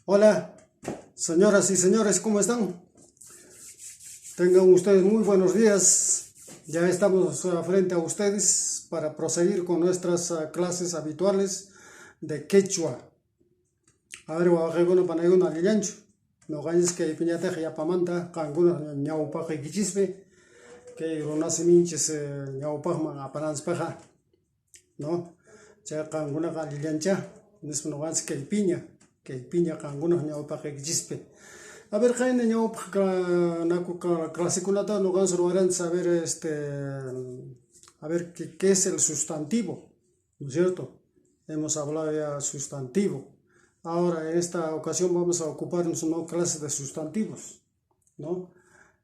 Hola, señoras y señores, ¿cómo están? Tengan ustedes muy buenos días. Ya estamos frente a ustedes para proseguir con nuestras clases habituales de quechua. A ver, wawqiykuna panaykuna allillanchu. Ñuqanchis kaypiñataq yapamanta qankuna ñawpaqaykichispi kay runasiminchis ñawpaqman apananchispaqqa, ¿no? Chay qankunaqa allillanchá, nispa ñuqanchis kaypiña, kaypiña qankunaq ñawpaqaykichispi. A ver, qayna ñawpaq naku clasekunata ñuqanchis ruwaranchis, a ver, este, a ver, ¿qué es el sustantivo? ¿No es cierto? Hemos hablado ya sustantivo. Ahora, en esta ocasión vamos a ocuparnos una clase de sustantivos, ¿no?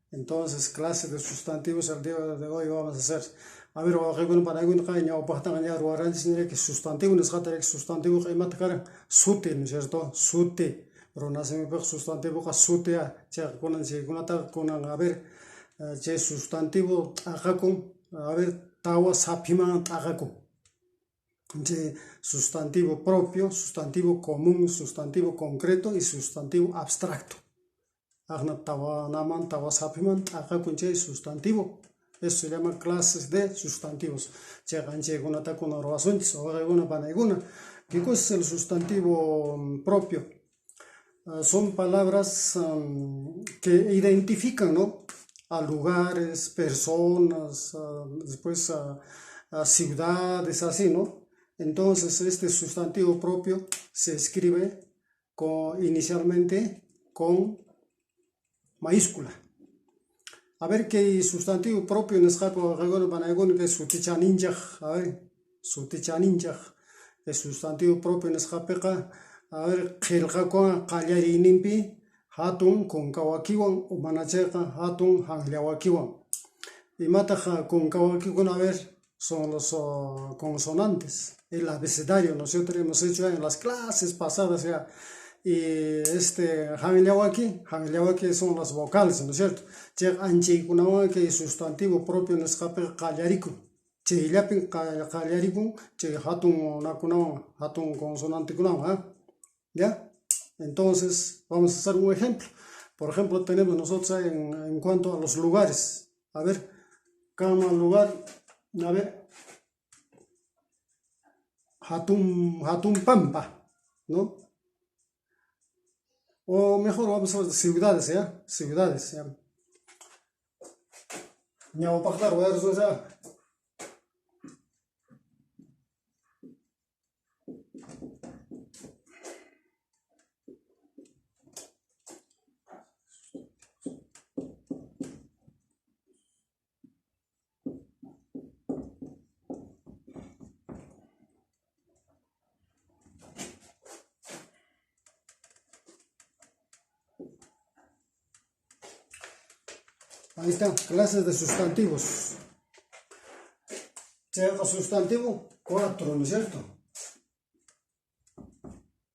Entonces, clase de sustantivos el día de hoy vamos a hacer. A ver, wawqiykuna panaykuna ñawpaqtaqa ña ruwaranchis niraki sustantivo nisqata riki sustantivoqa imata karan suti, ¿no es cierto? Suti. Runasimipiqa sustantivoqa sutia chayqa kunan chaykunataqa kunan a ver chay sustantivo t'aqakun, a ver tawa saphiman t'aqakun. Chay sustantivo propio, sustantivo común, sustantivo concreto y sustantivo abstracto. Aqna tawanaman tawa saphiman t'aqakun chay sustantivo. Eso se llama clases de sustantivos. Chayqa anchaykunata kunan ruwasunchis, wawqiykuna panaykuna. ¿Qué cosa es el sustantivo propio? Son palabras que identifican, ¿no?, a lugares, personas, después a ciudades, así, ¿no? Entonces, este sustantivo propio se escribe inicialmente con mayúscula. A ver, ¿qué sustantivo propio nisqapi wawqiykuna panaykuna kay sutichaninchaq? A ver, sutichaninchaq. El sustantivo propio nisqapiqa, a ver, qillqakuwan qallariyninpi hatun kunkawakiwan o mana chayqa hatun hanllawakiwan. Imataq kunkawakikuna? A ver, son los consonantes, el abecedario, ¿no es cierto? Hemos hecho en las clases pasadas ya. Y este hanllawaki, hanllawaki son las vocales, ¿no es cierto? Chayqa anchaykunawan kay sustantivo propio nisqapiqa qallarikun. Chayllapin qallarikun chay hatun nakunawan, hatun consonantekunawan, ¿ah? ¿Ya? Entonces, vamos a hacer un ejemplo. Por ejemplo, tenemos nosotros en cuanto a los lugares. A ver, cada lugar, a ver, Hatun Pampa, ¿no? O mejor vamos a ver ciudades, ¿ya? Ciudades, ¿ya? Ñawpaqta ruwayarsun, ya. Ahí está, clases de sustantivos. Chayqa sustantivo 4, ¿no es cierto?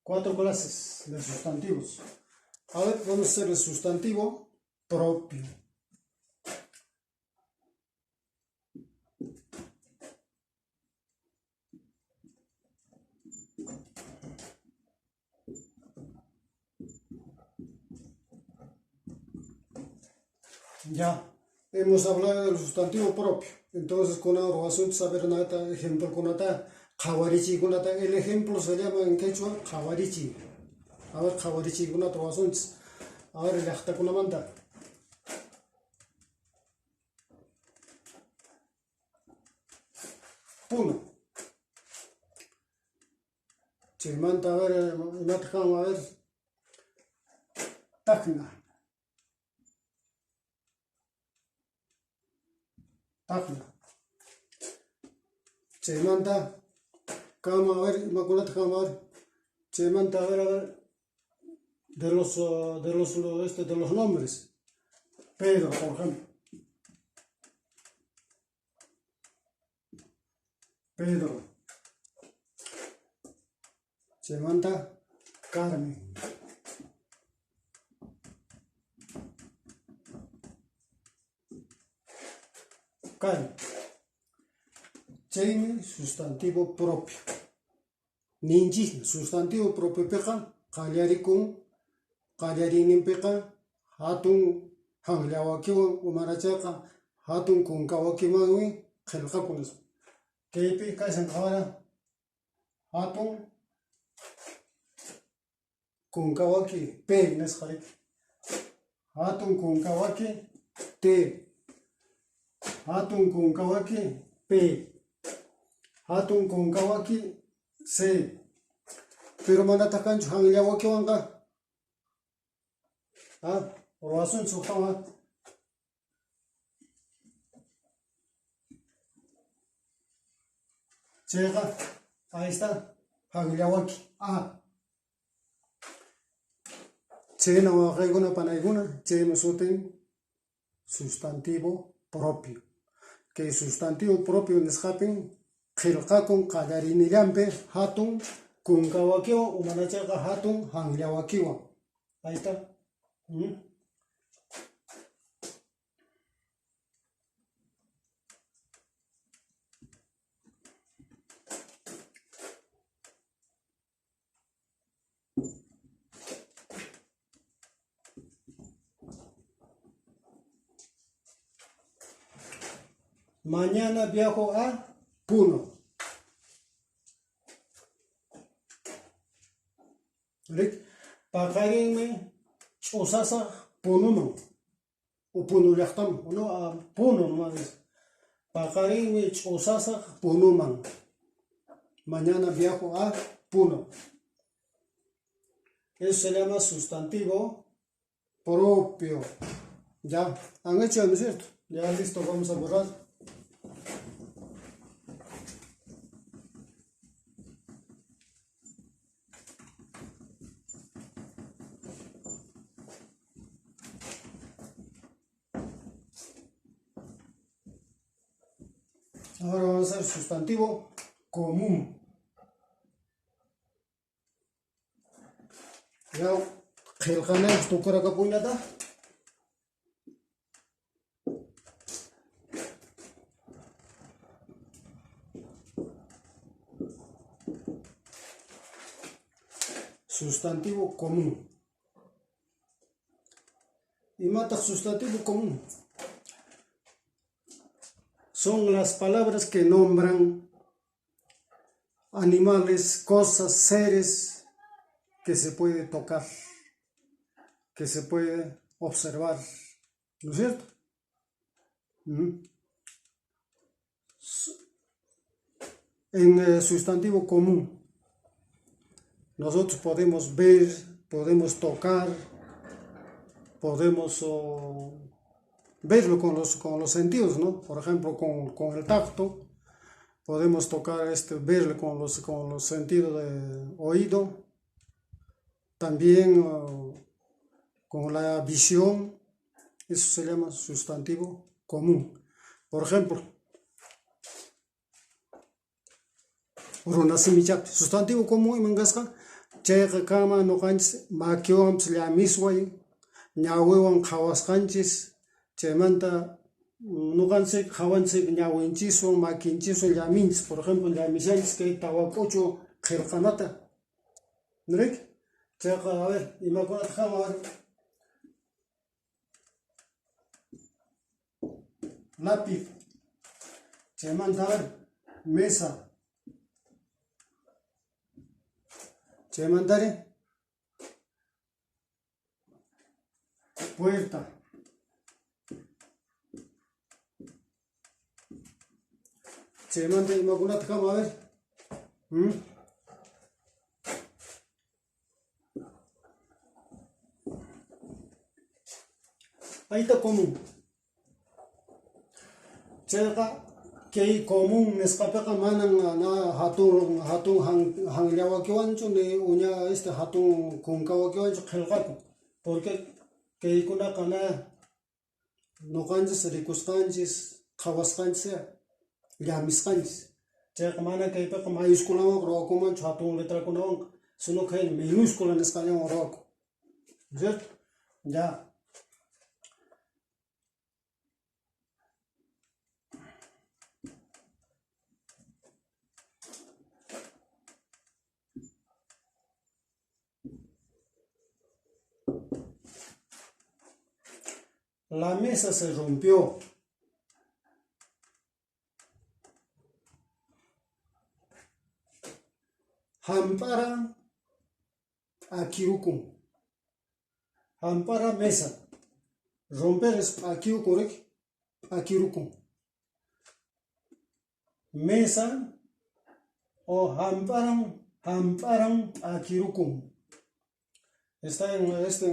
4 clases de sustantivos. A ver, vamos a hacer el sustantivo propio. Ya hemos hablado del sustantivo propio. Entonces, con asunto saber nada, ejemplo con nata, qhawarichi kunata. El ejemplo se llama en quechua qhawarichi. A ver, qhawarichi kunata asunto. A ver, llaqtakunamanta. Puno. Chaymanta, a ver, imata kan, a ver, Tacna. Tacna. Chaymanta, kama, a ver, imakunata kama, a ver. Chaymanta, a ver, a ver, de los nombres. Pedro, por ejemplo. Pedro. Chaymanta, Carmen. Carmen. Chaymi sustantivo propio. Ninchikmi sustantivo propiopiqa qallarikun Qallariyninpiqa hatun hanllawakiwan umarachaqa hatun kunkawakiwanmi qillqakun nispa. Kaypi kashan qhawara hatun kunkawaki P nisqa riki. Hatun kunkawaki T. Hatun kunkawaki P. Hatun kunkawaki C. Pero manataq kanchu hanllawakiwanqa. Ah, ruwasunchis huktawan. Chayqa, ahí está, hanllawaki A. Chayna wawqiykuna panaykuna, chaymi sutin sustantivo propio. Kay sustantivo propio nisqapin qillqakun qallariynillanpi hatun kunkawakiwan o manachayqa hatun hanllawakiwan. Ahí está. Mañana viajo a Puno. Paqarinmi ch'usasaq Punuman o Puno llaqtaman, no, a Puno nomás. Paqarinmi ch'usasaq Punuman. Mañana viajo a Puno. Eso se llama sustantivo propio. Ya, han hecho, ¿no es cierto? Ya listo, vamos a borrar. Ahora vamos a hacer sustantivo común. Ya, qillqanaypaq tukurakapuynata. Sustantivo común. Imataq sustantivo común? Son las palabras que nombran animales, cosas, seres que se puede tocar, que se puede observar, ¿no es cierto? En el sustantivo común, nosotros podemos ver, podemos tocar, podemos verlo con los sentidos, ¿no? Por ejemplo, con el tacto, podemos tocar, verlo con los sentidos de oído, también con la visión, eso se llama sustantivo común. Por ejemplo, runasimichapi sustantivo común iman kasqa chayqa kama ñuqanchis makiwanpis llamisway ñawiwan qhawasqanchis chaymanta ñuqanchik qhawanchik ñawinchiswan makinchiswan llaminchis. Por ejemplo, llamishanchis kay tawa k'uchu qillqanata riki chayqa. A ver, imakunataq kanman? A ver, lápiz, chaymanta, a ver, mesa, chaymantari puerta, chaymanta imakunataq kanman? A ver, Ahí está común. Chayqa kay común nisqapiqa manan na hatun hatun hanllawakiwanchu ni uña hatun kunkawakiwanchu qillqakun, porque kaykunaqa na ñuqanchis rikusqanchis, qhawasqanchis, llamisqanchis. Chayqa mana kaypiqa mayúsculawanqa ruwakunmanchu, hatun letrakunawanqa, sino kay minúscula nisqallawan ruwakun, ¿cierto? Ya. La mesa se rompió. Hamp'ara p'akirukun. Hamp'ara mesa. Romper es p'akirukun, riki? P'akirukun. Mesa o hamp'aran hamp'aran p'akirukun. Está en este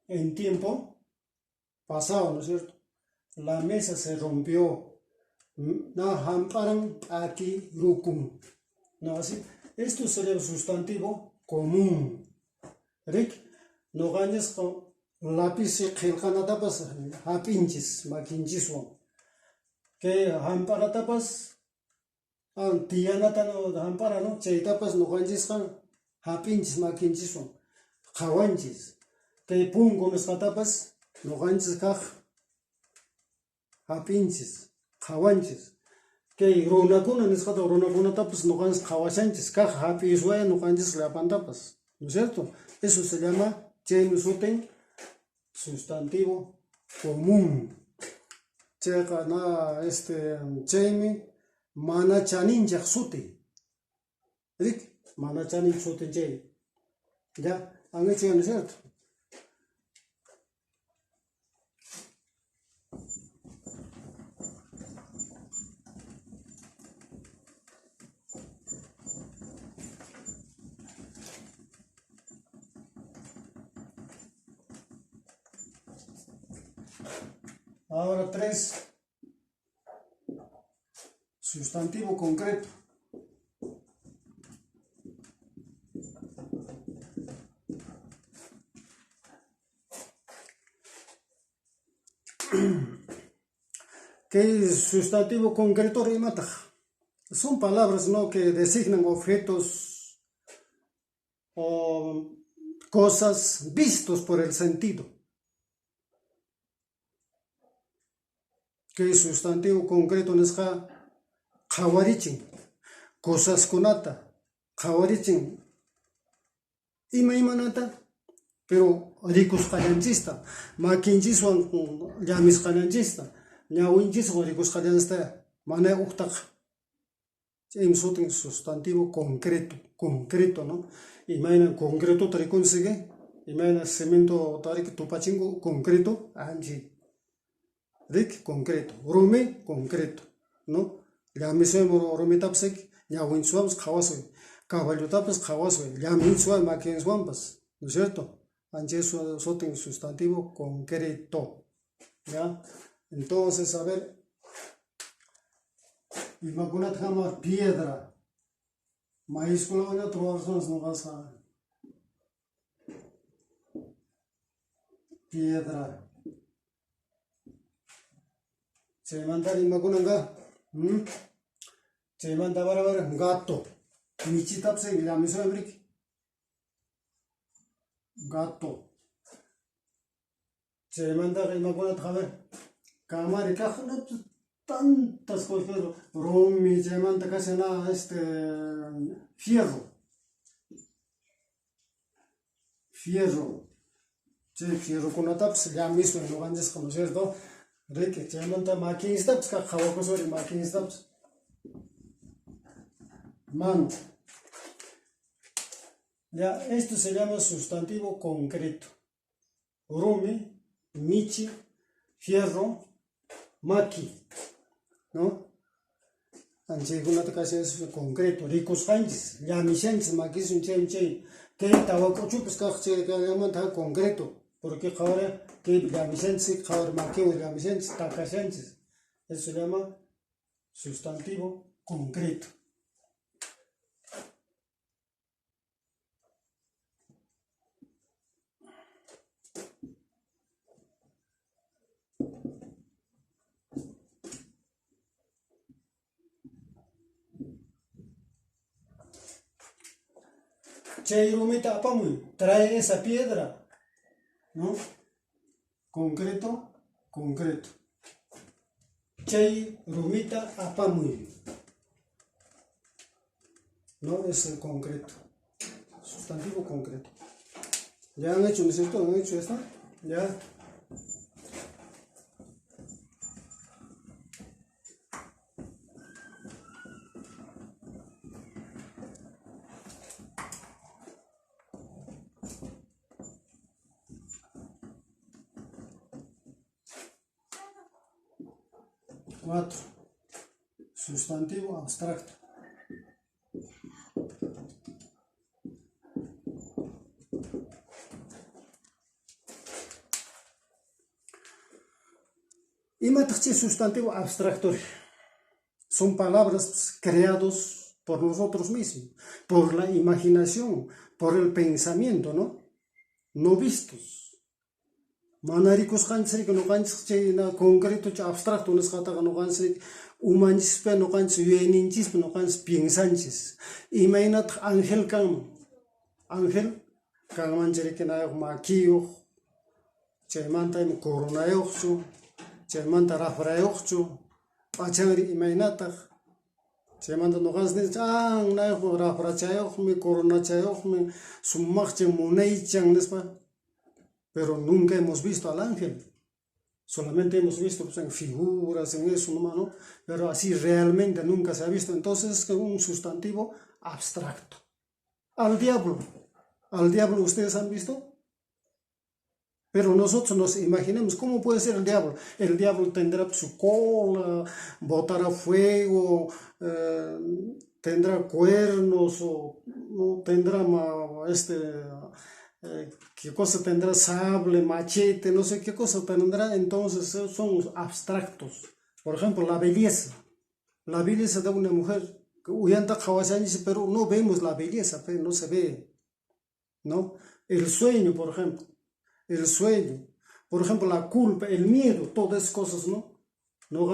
en tiempo pasado, ¿no es cierto? La mesa se rompió. Na hamp'aran p'akirukun. No, así. Esto sería el sustantivo común. Riki, ñuqanchisqa lápiz qillqanatapas hap'inchis makinchiswan. Kay hamp'aratapas tiyanata hamp'ara, no? Chaytapas ñuqanchisqa hap'inchis makinchiswan, qhawanchis. Kay punku nisqatapas ñuqanchis kaq hap'inchis, qhawanchis. Kay runakuna nisqata runakunatapas ñuqanchis qhawashanchis, kaq hap'iswaya ñuqanchis llapantapas, ¿no es cierto? Eso se llama chaymi sutin sustantivo común. Chayqa na chaymi mana chaninchaq suti. Riki, mana chaninchaq sutin chay. Ya, han hecho ya, ¿no es cierto? Ahora 3. Sustantivo concreto. ¿Qué sustantivo concreto imataq? Son palabras, ¿no?, que designan objetos o cosas vistos por el sentido. Kay sustantivo concreto nisqa qhawarichin cosaskunata, qhawarichin imaymanata, pero rikusqallanchista, makinchiswan llamisqallanchista, ñawinchiswan rikusqallanchista mana uqtaqa. Chaymi sutin sustantivo concreto, concreto, ¿no? Imayna concretota rikunchik, imayna cemento riki tupachinku concreto, anchi. Riki concreto, rumi concreto, ¿no? Llamiswan rumitapas ñawinchiswanpas qhawaswan, caballotapas qhawaswan, llaminchiswan makinchiswanpas, ¿no es cierto? Anchi sutin sustantivo concreto, ¿ya? Entonces, a ver, imakunata hamaq piedra, mayúscula ruwarqanchis ñuqasqa. Piedra. Chaymanta imakunanqa? Chaymanta a ver, gato. Michitapas llamiswan riki. Gato. Chaymantaqa imakunataq, a ver, kamari kaq tantas cosas, rumi, chaymanta kashan na fierro. Fierro. Chay fierrokunatapas llamiswan ñuqanchisqa, ¿no es cierto? Riki, chaymanta makinchitapas kaq qhawakusuri makinchitapas. Mano. Ya, esto se llama sustantivo concreto. Rumi, michi, fierro, maki, ¿no? Anchaykunata kashan eso concreto, rikusqanchis, llamishanchis, makisun chay chay. Kay tawa k'uchupas kaq chay kallamanta concreto, porque qhawara kay llamishanchis, qhawara makiwan llamishanchis, takashanchis. Eso se llama sustantivo concreto. Chay rumita apamuy, trae esa piedra, ¿no? Concreto, concreto. Chay rumita apamuy. No es el concreto. Sustantivo concreto. ¿Ya han hecho, no es cierto? ¿Han hecho esta? Ya. Cuatro. Sustantivo abstracto. Imataq chay sustantivo abstracto? Son palabras creados por nosotros mismos, por la imaginación, por el pensamiento, ¿no? No vistos. Mana rikusqanchik ñuqanchik chay concreto chay abstracto nisqataqa ñuqanchik umanchispi ñuqanchik yuyayninchispi ñuqanchik piensanchis. Imaynataq ángel kanman? Ángel kanman chaykinayuq makiyuq, chaymanta ima coronayuqchu, chaymanta rafrayuqchu, p'achanri imaynataq. Chaymanta ñuqanchik ninchik nayuq rafrachayuqmi, coronachayuqmi, sumaqchan munaychan nispa. Pero nunca hemos visto al ángel. Solamente hemos visto, pues, en figuras, en eso nomás, ¿no? Pero así realmente nunca se ha visto. Entonces es un sustantivo abstracto. Al diablo. ¿Al diablo ustedes han visto? Pero nosotros nos imaginamos, ¿cómo puede ser el diablo? El diablo tendrá su cola, botará fuego, tendrá cuernos, o no tendrá qué cosa tendrá, sable, machete, no sé qué cosa tendrá. Entonces son abstractos. Por ejemplo, la belleza. La belleza de una mujer. Pero no vemos la belleza, pero no se ve, ¿no? El sueño, por ejemplo. El sueño. Por ejemplo, la culpa, el miedo, todas esas cosas, ¿no? No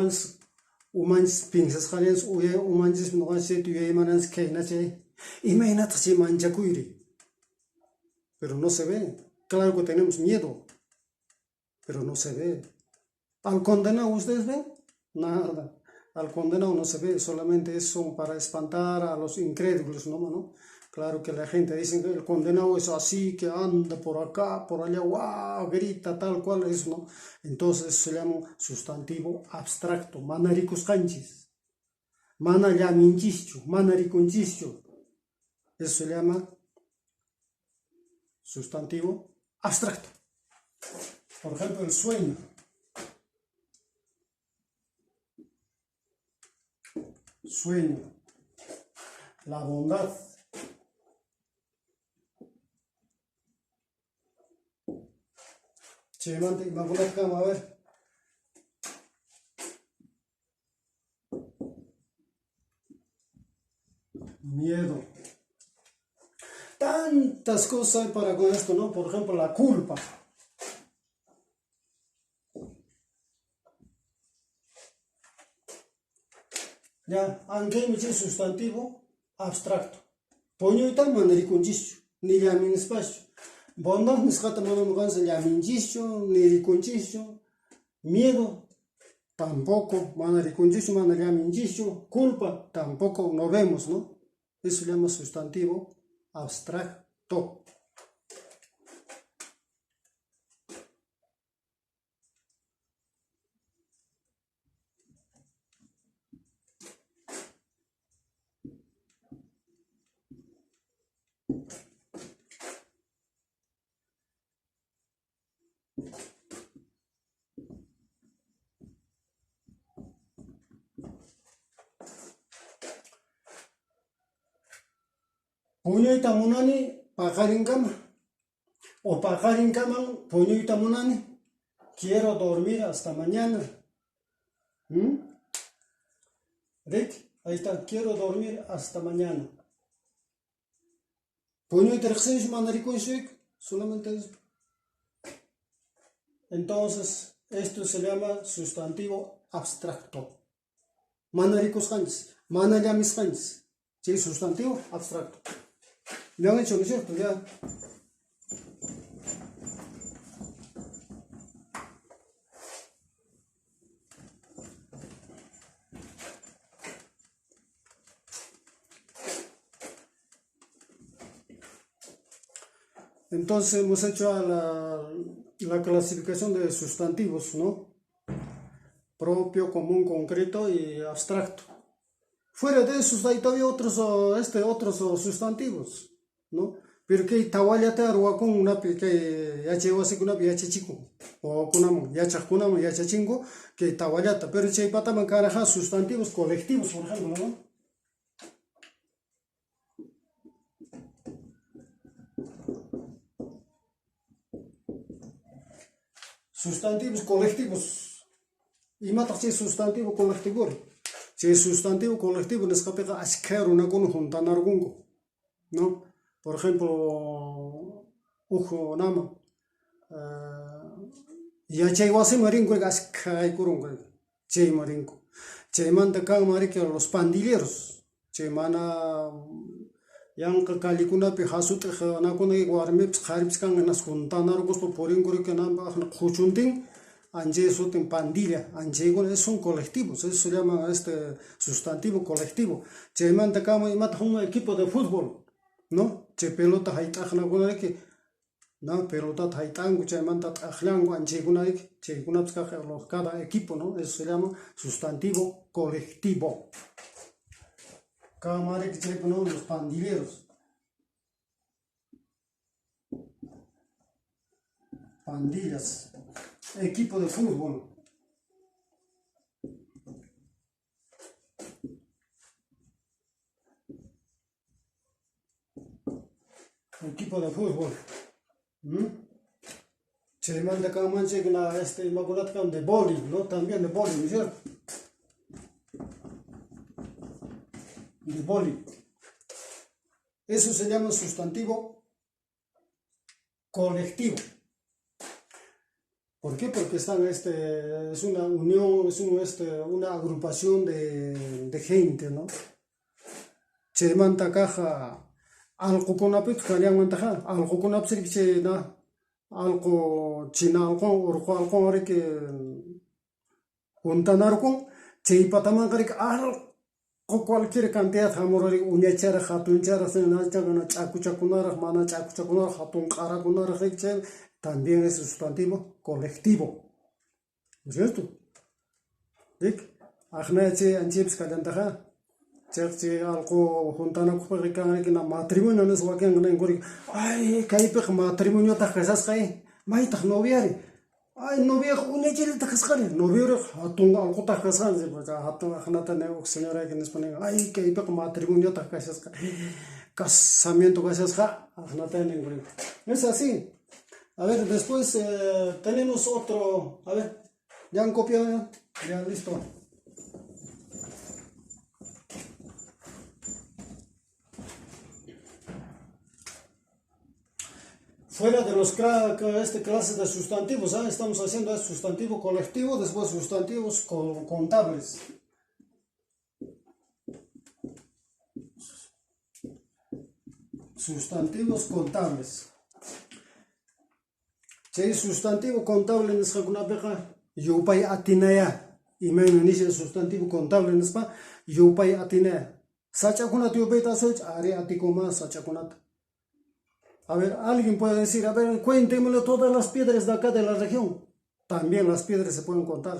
umanchis piensasqanchis, umanchis ñuqanchis yuyaymananchis khayna chay. Imaynataq chay manchakuyri? Pero no se ve. Claro que tenemos miedo, pero no se ve. ¿Al condenado ustedes ven? Nada. Al condenado no se ve, solamente son para espantar a los incrédulos, ¿no? ¿No? Claro que la gente dice que el condenado es así, que anda por acá, por allá, guau, grita, tal cual es, ¿no? Entonces se llama sustantivo abstracto, mana rikusqanchis, mana llaminchischu, mana rikunchischu. Eso se llama sustantivo abstracto. Por ejemplo, el sueño. Sueño. La bondad. Chaymanta imakunata a ver. Miedo. Tantas cosas hay para con esto, ¿no? Por ejemplo, la culpa. Ya, aunque hay sustantivo abstracto. Puñuyta mana rikunchischu, ni llaminspaschu. Bondad nisqata mana ñuqanchis llaminchischu, ni rikunchischu. Miedo, tampoco, mana rikunchischu, mana llaminchischu. Culpa, tampoco no vemos, ¿no? Eso se llama sustantivo abstracto. Puñuyta munani paqarinkama. O paqarinkaman puñuyta munani. Quiero dormir hasta mañana. ¿Mm? Rick, ahí está. Quiero dormir hasta mañana. Puñuyta riqsiychu mana rikunchik, solamente eso. Entonces, esto se llama sustantivo abstracto. Mana rikusqanchis, mana llamisqanchis. Sí, sustantivo abstracto. ¿Lo han hecho, no es cierto? Ya. Entonces hemos hecho la clasificación de sustantivos, ¿no? Propio, común, concreto y abstracto. Fuera de esos hay todavía otros sustantivos, ¿no? Pero kay tawallata ruwakun kay yachay wasikunapi yachachikun, wawakunaman yachaqkunaman yachachinku kay tawallata. Pero chay pataman karaja sustantivos colectivos, por ejemplo, ¿no? Sustantivos colectivos. Imataq chay sustantivo colectivo? Chay sustantivo colectivo nisqapiqa ashkha runakuna juntanarqunku, ¿no? Por ejemplo, uj nama yachay wasiman rinku ashkha aykurunku chayman rinku. Chaymanta kanman riki los pandilleros, chay mana yanqa callekunapi hasut'iq nakuna warmipas qharipas kan hinaspa juntanarquspa purinku riki qhuchuntin anchay sutin pandilla, anchaykuna esos son colectivos, eso se llama este sustantivo colectivo. Chaymanta kanman imataq un equipo de fútbol, ¿no? Chay pelota hayt'aqnakuna riki, ¿no? Pelotata hayt'anku chaymanta t'aqllanku anchaykuna riki, chaykunapas kaq cada equipo, ¿no? Eso se llama sustantivo colectivo. Kanman riki chaypi, ¿no? Los pandilleros. Pandillas. Equipo de fútbol. Equipo de fútbol. Chaymanta kanman chaykuna imakunata kan de boli, ¿no? También de boli, ¿no es cierto? De boli. Eso se llama sustantivo colectivo. ¿Por qué? Porque están, es una unión, es una agrupación de gente, ¿no? Chaymanta kaja allqukunapis kallanmantaqa allqukunapis riki chay na allqu china allqu urqu allqu riki juntanarqun chay patamanqa riki allqu cualquier cantidad hamurqa riki uñacharaq hatuncharaq ch'akuchakunaraq mana ch'akuchakunaraq hatun q'arakunaraq riki chay también es sustantivo colectivo, ¿no es cierto? Rik aqnaya chay anchaypis kallantaqa chay allqu juntanakuqpiqa kan riki matrimonio nisqa wakinqa ninku riki ay kaypiqa matrimoniotaq kashasqa maytaq noviari ay noviaqa uñachallataq kasqari novioriqa hatun allqutaq kasqa hatun aqnata nin señorayki nispa nin ay kaypiqa matrimoniotaq kashasqa casamiento kashasqa aqnata ninku riki. Es así. A ver, después tenemos otro. A ver, ya han copiado, ya, ya listo. Fuera de los clases de sustantivos, ¿eh? Estamos haciendo el sustantivo colectivo, después sustantivos contables. Sustantivos contables. Chay sustantivo contable nisqakunapiqa yupay atinaya. Imayna nisha sustantivo contable nispa yupay atinaya. Sach'akunata yupayta asuch ari atikuma sach'akunata. A ver, alguien puede decir, a ver, cuéntemelo todas las piedras de acá de la región. También las piedras se pueden contar.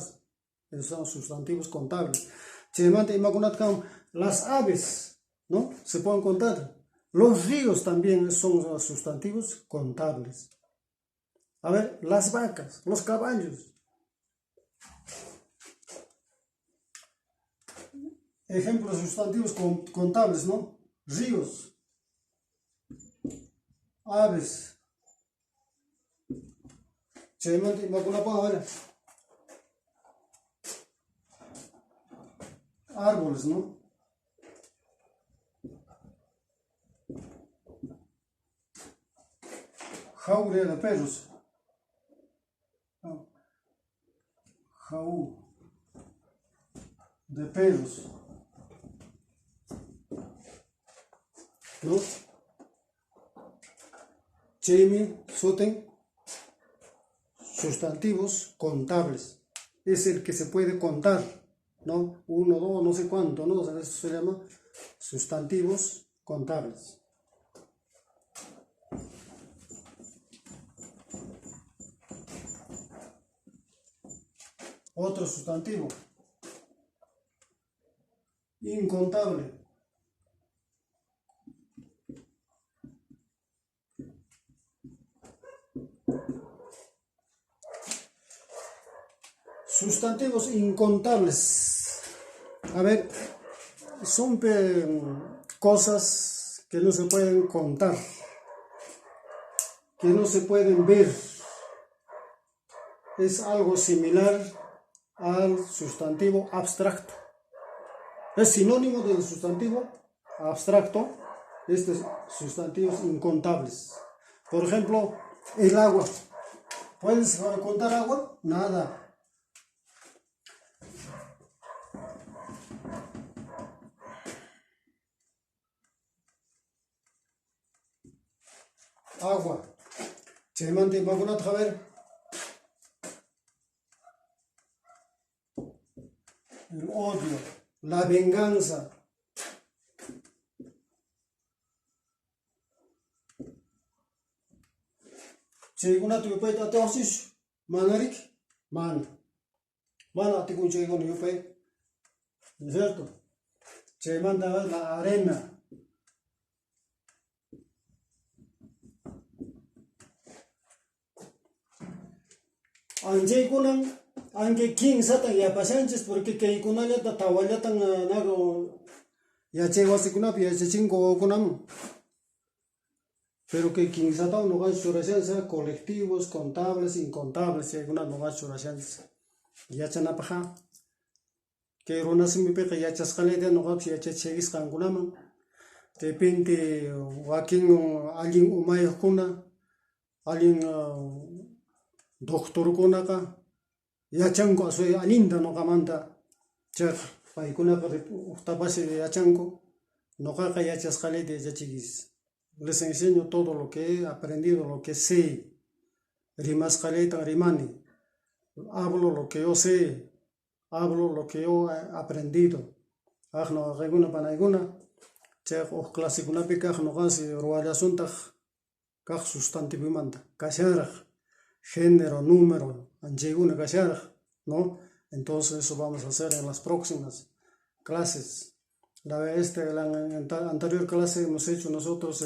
Esos son sustantivos contables. Chaymanta imakunata kan las aves, ¿no? Se pueden contar. Los ríos también son sustantivos contables. A ver, las vacas, los caballos. Ejemplos de sustantivos contables, ¿no? Ríos, aves. Chaymanta imakunapaq, a ver. Árboles, ¿no? Jauría de perros. Jaú de perros, ¿no? Chaymi sutin sustantivos contables. Es el que se puede contar, ¿no? Uno, dos, no sé cuánto, ¿no? O sea, eso se llama sustantivos contables. Otro sustantivo. Incontable. Sustantivos incontables. A ver, son cosas que no se pueden contar, que no se pueden ver. Es algo similar al sustantivo abstracto. Es sinónimo del sustantivo abstracto, estos sustantivos incontables. Por ejemplo, el agua. ¿Puedes contar agua? Nada. Agua. Chaymanta imakunata, a ver. El odio, la venganza. Chaykunata yupayta atiwaqchischu? Mana riki? Mana. Mana atikun chaykuna yupay. ¿No es cierto? Chaymanta la arena. Anchaykunan anke kinsatan yapashanchis porque kaykunallata tawallatan nago yachay wasikunapi yachachinku wawakunaman. Pero kay kinsatawan nuqanchis churashanchis colectivos, contables, incontables chaykunata nuqanchis churashanchis yachanapaqqa. Kay runasimipiqa yachasqallayta nuqapas yachachishaykis qankunaman. Repente wakin allin umayuqkuna, allin doctorkunaqa yachanku asway allinta nuqamanta chayqa paykunaqa uqtapas yachanku nuqaqa yachasqallayta yachachiykichis. Les enseño todo lo que he aprendido, lo que sé. Rimasqallaytan rimani. Hablo lo que yo sé, hablo lo que yo he aprendido. Aqna wawqiykuna panaykuna chayqa huk clasekunapi kaq nuqansi ruwallasuntaq kaq sustantivomanta kashanraq género, número, anchaykuna kashanraq, ¿no? Entonces eso vamos a hacer en las próximas clases. La anterior clase hemos hecho nosotros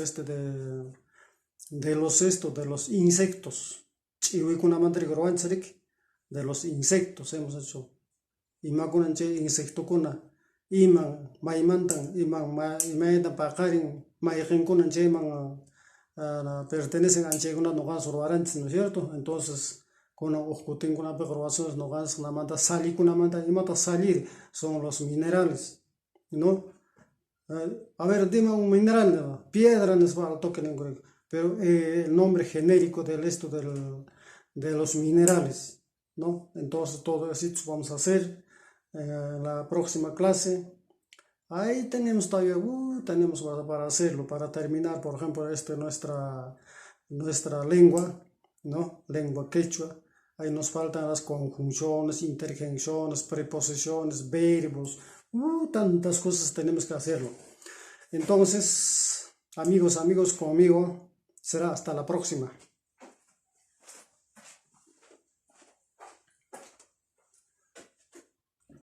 de los insectos. Ch'iwikunamanta ruwanchis riki, de los insectos hemos hecho. Imakunan chay insectokuna, iman, maymantan, iman, imayna paqarin, mayqinkunan chayman pertenecen anchaykunata nuqanchis ruwaranchis, ¿no es cierto? Entonces, kunan huk kutinkunapiqa ruwasunchis nuqanchis namanta sallikunamanta imata sallir son los minerales, ¿no? A ver, dime un mineral, ¿no? Piedra nispa al toque ninku, pero el nombre genérico del esto del, de los minerales, ¿no? Entonces todo eso vamos a hacer en la próxima clase. Ahí tenemos todavía, tenemos para hacerlo, para terminar, por ejemplo, nuestra lengua, ¿no? Lengua quechua. Ahí nos faltan las conjunciones, interjecciones, preposiciones, verbos, tantas cosas tenemos que hacerlo. Entonces, amigos, amigos, conmigo, será hasta la próxima.